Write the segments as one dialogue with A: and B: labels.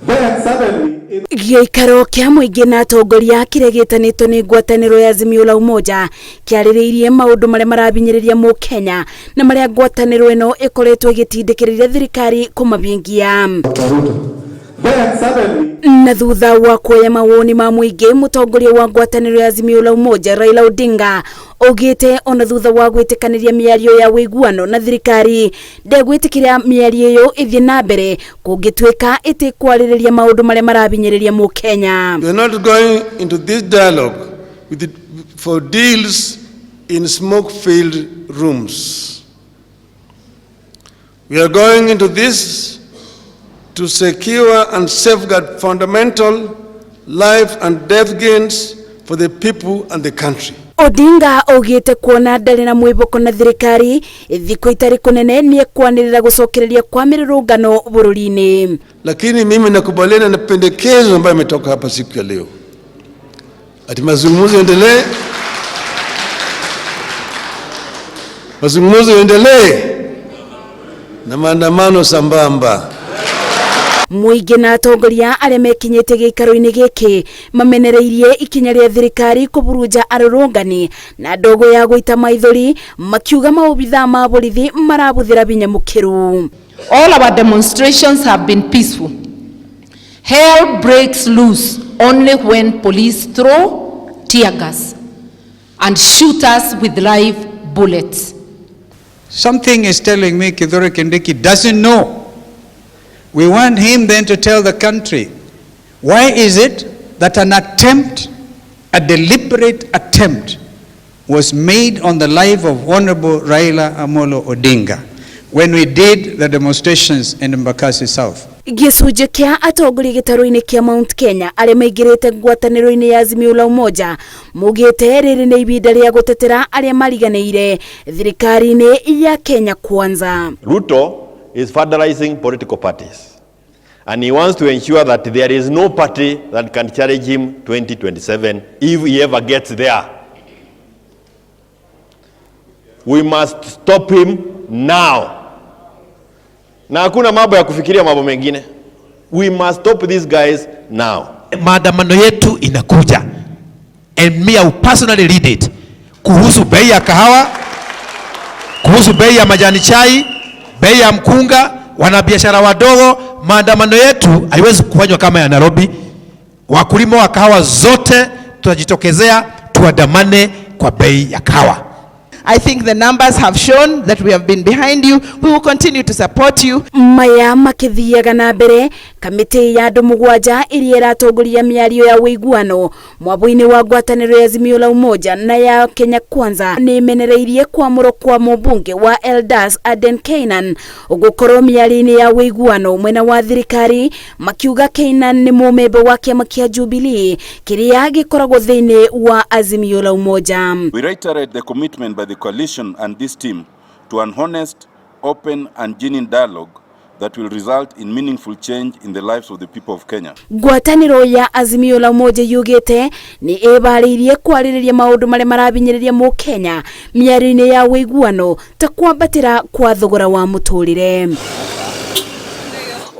A: Then suddenly, in
B: Gĩikaro kĩa mũingĩ na atongoria kĩrĩa gĩtanĩtwo nĩ ngwatanĩro ya Azimio la Umoja kĩarĩrĩirie maũndũ marĩa marabinyĩrĩria mũkenya na marĩa ngwatanĩro ĩno ĩkoretwo ĩgĩtindĩkĩrĩria thirikari kũmabingia.
A: Dr. Ruto. Then suddenly,
B: Na thutha wa kuoya mawoni ma mũingĩ, mũtongoria wa ngwatanĩro ya Azimio la Umoja Raila Odinga augĩte ona thutha wa gwĩtĩkanĩria mĩario ya ũiguano na thirikari ndegwĩtĩkĩra mĩario ĩyo ĩthiĩ na mbere kũngĩtuĩka ĩtĩkwarĩrĩria maũndũ marĩa marabinyĩrĩria mũkenya.
C: We are not going into this dialogue for deals in smoke-filled rooms. We are going into this to secure and safeguard fundamental life and death gains for the people and the country.
B: Odinga augĩte kuona ndarĩ na mwĩhoko na thirikari thikũ itarĩ kũnene nĩekwanĩrĩra gũcokereria kwa mĩrũrũngano bũrũri-inĩ.
C: Lakini mimi nakubaliana na pendekezo ambayo imetoka hapa siku ya leo, ati mazungumzo yaendelee, mazungumzo yaendelee na maandamano sambamba.
B: Mũingĩ na atongoria arĩa mekinyĩte gĩikaro-inĩ gĩkĩ mamenereirie ikinya rĩa thirikari kũburunja arũrũngani na ndogo ya gũita maithori makiuga maobithaa ma borithi marabuthĩra binya mũkĩru.
D: All our demonstrations have been peaceful. Hell breaks loose only when police throw tear gas and shoot us with live bullets.
E: Something is telling me Kithure Kindiki doesn't know. We want him then to tell the country, why is it that an attempt, a deliberate attempt, was made on the life of Honorable Raila Amolo Odinga when we did the demonstrations in Embakasi South?
B: Gĩcunjĩ kĩa atongoria gĩtarũ-inĩ kĩa Mount Kenya arĩa maingĩrĩte ngwatanĩro-inĩ ya Azimio la Umoja maugĩte rĩrĩ nĩ ibinda rĩa gũtetera arĩa mariganĩire thirikari-inĩ ya Kenya Kwanza.
F: Ruto is federalizing political parties, and he wants to ensure that there is no party that can challenge him 2027 if he ever gets there. We must stop him now. Na hakuna mambo ya kufikiria mambo mengine. We must stop these guys now.
G: Maandamano yetu inakuja, and me I will personally lead it, kuhusu bei ya kahawa, kuhusu bei ya majani chai, bei ya mkunga, wanabiashara wadogo. Maandamano yetu haiwezi kufanywa kama ya Nairobi. Wakulima wa kahawa zote tutajitokezea, tuandamane kwa bei ya kahawa.
H: I think the numbers have shown that we have been behind you. We will continue to support you.
B: Maya makĩthiaga na mbere, kamĩtĩ ya andũ mũgwanja ĩrĩa ĩratongoria mĩario ya ũiguano mwambũ-inĩ wa ngwatanĩro ya Azimio la Umoja na ya Kenya Kwanza nĩ ĩmenereirie kwamũrwo kwa mũmbunge wa Eldas Aden Keynan gũkorwo mĩario-inĩ ya ũiguano mwena wa thirikari, makiuga Keynan nĩ mũmemba wa kĩama kĩa Jubilee kĩrĩa gĩkoragwo thĩinĩ wa Azimio la Umoja.
I: We reiterate the commitment by the coalition and this team to an honest, open and genuine dialogue that will result in meaningful change in the lives of the people of Kenya.
B: Ngwatanĩro ya Azimio la Umoja yugĩte nĩ ĩbarĩirie kwarĩrĩria maũndũ marĩa marabinyĩrĩria mũkenya mĩario-inĩ ya ũiguano ta kwambatĩra kwa thogora wa mũtũrĩre.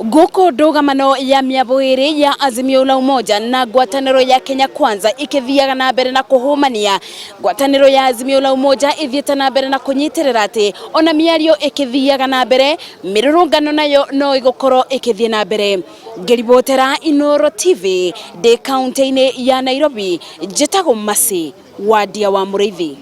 B: Gũkũ ndũgamano ya mĩambo ĩrĩ ya Azimio la Umoja na ngwatanĩro ya Kenya Kwanza ikĩthiaga na mbere na kũhũmania, ngwatanĩro ya Azimio la Umoja ĩthiĩte na mbere na kũnyitĩrĩra atĩ ona mĩario ĩkĩthiaga na mbere mĩrũrũngano nayo no ĩgũkorwo ĩkĩthiĩ na mbere. Ngĩribotera Inooro TV ndĩ kaunti-inĩ ya Nairobi, njĩtagwo Mercy Wandia wa Mũrĩithi.